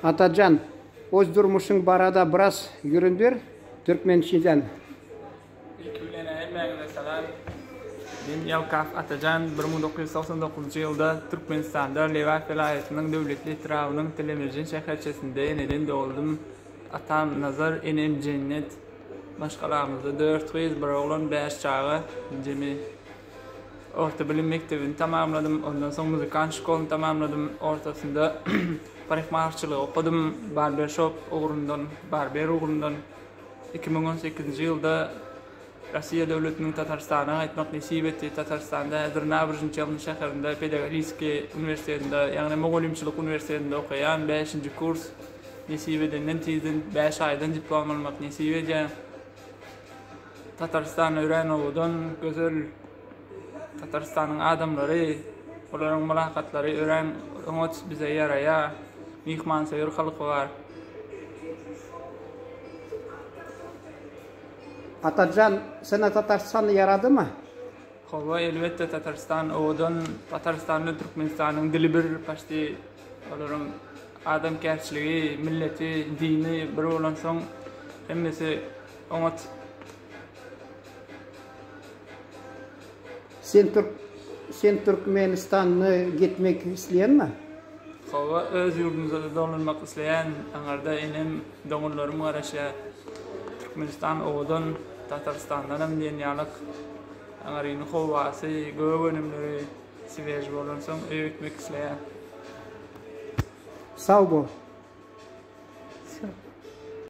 Atajan, öz durmuşyň barada biraz gürrüň ber, türkmençeden. Ilki bilen hemmäňize salam. Men Ýalkap Atajan 1999-njy ýylda Türkmenistanda Lebap welaýatynyň Döwletli etrabynyň Telemerjen şäherçesinde eneden doguldym. Atam Nazar, enem Jennet. Maşgalamyzda dört gyz, bir oglan, bäş çaga jemi. Orta bilim mekdebini tamamladym, ondan soň muzykant şkoluny tamamladym, ortasynda parikmaherçiligi okadym, barberşop ugrundan, barber ugrundan. 2018-nji ýylda Russiýa döwletiniň Tatarystana gaýtmak nesip etdi. Tatarystanda häzir Nabereznyý şäherinde pedagogiskiý uniwersitetinde, ýagny mugallymçylyk uniwersitetinde okaýan, bäşinji kurs. Nesip edenden tizden bäş aýdan diplom almak nesip edýär. Tatarystan örän owadan, gözel. Tatarystanyň adamlary, olaryň mylakatlary örän oňat bize ýaraýar. Myhmansöýer halky bar. Atajan, seni Tatarystan ýaradymy? Hawa, elbetde Tatarystan owadan. Tatarystan bilen Türkmenistanyň dili bir paçti. Olaryň adamkärçiligi, milleti, dini bir bolansoň hemmesi oňat. Sen türk sen Türkmenistany gitmek isleýänmi? Hawa, öz ýurdumyza dolanmak isleýän. Aňarda enem, doganlarym garaşýar. Türkmenistan owadan, Tatarystandanam diýen ýalyk. Aňarynyň howasy, gök önümleri. Svež bolansoň öýe gitmek isleýän. Sag bol.